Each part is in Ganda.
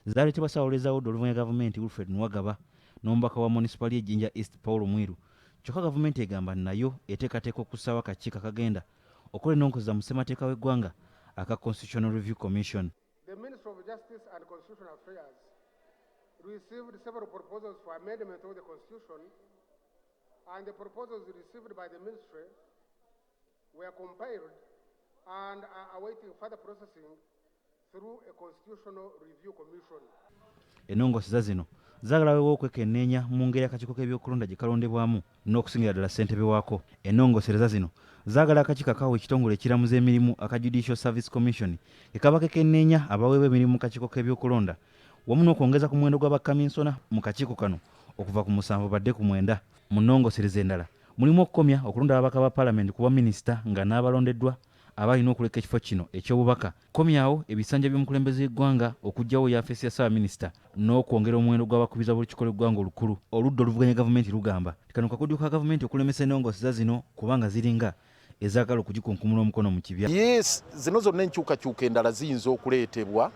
Zaaleetebwa Ssaabawolereza w'oludda oluvuganya gavumenti Wilfred Nuwagaba n'omubaka wa Munisipaali y'e Jinja East Paul Mwiru. Kyokka gavumenti egamba nayo eteekateeka okussaawo akakiiko akagenda okukola ennongoosereza mu ssemateeka w'eggwanga aka Constitutional Review Commission. The Ministry of Justice and Constitutional Affairs received several proposals for amendment of the Constitution, and the proposals received by the ministry were compiled and are awaiting further processing through a Constitutional Review Commission. Ennongoosereza zino zaagala wabeewo okwekenneenya mu ngeri akakiiko k'ebyokulonda gye kalondebwamu n'okusingira ddala ssentebe waako. Ennongoosereza zino zaagala akakiiko akawa ekitongole ekiramuzi emirimu aka Judicial Service Commission ke kaba kekenneenya abaweebwa emirimu mu kakiiko k'ebyokulonda wamu n'okwongeza ku muwendo gwa bakkaminsona mu kakiiko kano okuva ku musanvu badde ku mwenda. Mu nnongoosereza endala mulimu okukomya okulonda ababaka ba palamenti ku bwaminisita nga n'abalondeddwa aba alina okuleka ekifo kino eky'obubaka, okukomyawo ebisanja by'omukulembeze w'eggwanga, okuggyawo yafeesi ya Ssaabaminisita n'okwongera omuwendo gw'abakubiriza b'olukiiko lw'eggwanga olukulu. Oludda oluvuganya gavumenti lugamba nti kano kakodyo ka gavumenti okulemesa ennongoosereza zino kubanga ziringa ezaagala okugikunkumula omukono mu kibya. Yes, zino zonna enkyukakyuka endala ziyinza okuleetebwa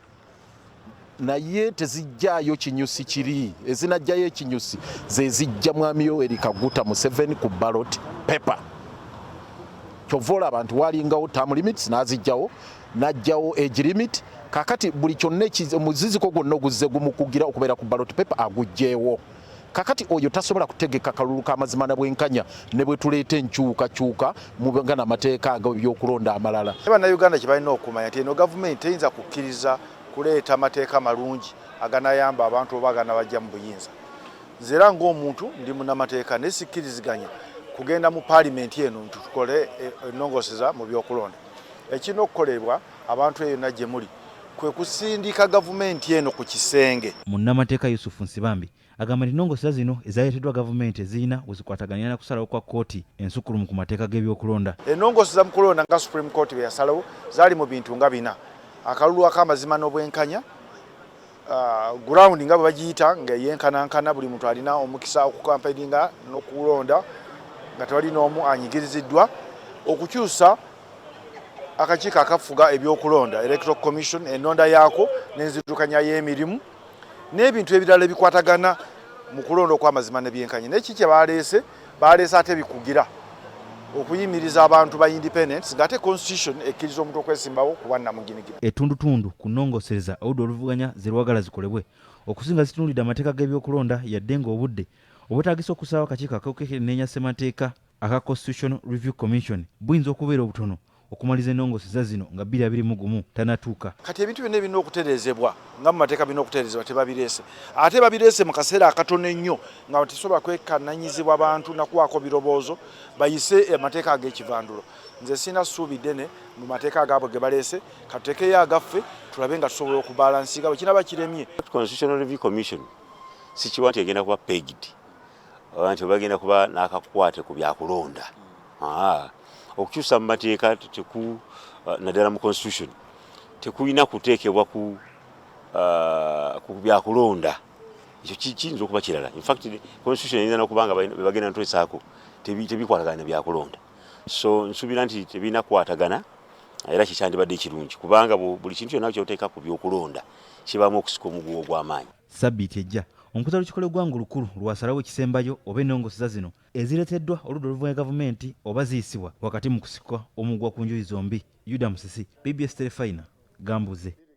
naye tezijjaayo kinyusi kiri. Ezinajjayo ekinyusi ze zijja Mwami Yoweri Kaguta Museveni ku ballot paper. Kyova olaba nti walingawo term limits n'azijjawo, n'ajjawo age limit. Kakati buli kyonna omuziziko gwonna oguzze gumukugira okubeera ku ballot paper aguggyewo. Kakati oyo tasobola kutegeka kalulu k'amazima na bwenkanya ne bwe tuleeta enkyukakyuka mu gano amateeka ag'ebyokulonda amalala. Bannayuganda kye balina okumanya nti eno gavumenti teyinza kukkiriza kuleeta mateeka malungi aganayamba abantu oba aganabajja mu buyinza. Nze era ng'omuntu ndi munnamateeka naye sikkiriziganya kugenda mu paalimenti eno nti tukole ennongooseza mu byokulonda. Ekirina okukolebwa abantu eyo yonna gye muli kwe kusindika gavumenti eno ku kisenge. Munnamateeka Yusuf Nsibambi agamba nti ennongooseza zino ezaaleeteddwa gavumenti ezirina we zikwataganira na kusalawo kwa kkooti ensukkulumu ku mateeka g'ebyokulonda. Ennongooseza mu kulonda nga Supreme Court bwe yasalawo zaali mu bintu nga bina: akalulu ak'amazima n'obwenkanya, ground nga bwe bagiyita nga eyenkanankana, buli muntu alina omukisa okukampeininga n'okulonda nga tewali n'omu anyigiriziddwa, okukyusa akakiiko akafuga ebyokulonda Electoral Commission, ennonda yaako n'enzirukanya y'emirimu n'ebintu ebirala ebikwatagana mu kulonda okw'amazima n'ebyenkanya. Naye kiki kye baleese? Baleese ate bikugira okuyimiriza abantu ba independents, ng'ate constitution ekkiriza omuntu okwesimbawo ku bwannamuginigina. Ettundutundu ku nnongoosereza oludda oluvuganya ze lwagala zikolebwe okusinga zitunuulidde amateeka g'ebyokulonda, yadde ng'obudde obwetaagisa okussaawo akakiiko ak'okwekenneenya ssemateeka aka Constitutional Review Commission buyinza okubeera obutono okumaliza ennongoseza zino nga 2021 tanatuuka. Kati ebintu byonna ebirina okutereezebwa nga mu mateeka birina okutereezebwa tebabireese, ate babireese mu kaseera akatono ennyo nga tesobola kwekannanyizibwa bantu nakuwaako birowoozo bayise amateeka ag'ekivandulo. Nze sirina ssuubi ddene mu mateeka agaabwe ge baleese, katuteekeyo agaffe tulabe nga tusobola okubalansinga bwe kinaaba kiremye. Constitutional Review Commission sikiwa nti egenda kuba pegged oba nti bagenda kuba n'akakwate ku byakulonda. Okukyusa mu mateeka teku naddala mu constitution tekulina kuteekebwa ku byakulonda. Ekyo kiyinza okuba kirala. In fact, constitution eyinza n'okuba nga bebagenda ntwesaako tebikwatagana na byakulonda. So nsuubira nti tebirina kukwatagana, era kyekyandibadde ekirungi kubanga buli kintu kyonna kyoteeka ku byokulonda kibaamu okusika omuguwa ogw'amaanyi. Ssabbiiti ejja, omukuza w'olukiiko lw'eggwanga olukulu lwasalawo ekisembayo oba ennongoseza zino ezireeteddwa oludda oluvuganya gavumenti oba ziyisibwa wakati mu kusika omuguwa ku njuyi zombi. Yuda Musisi, BBS Terefayina, Gambuze.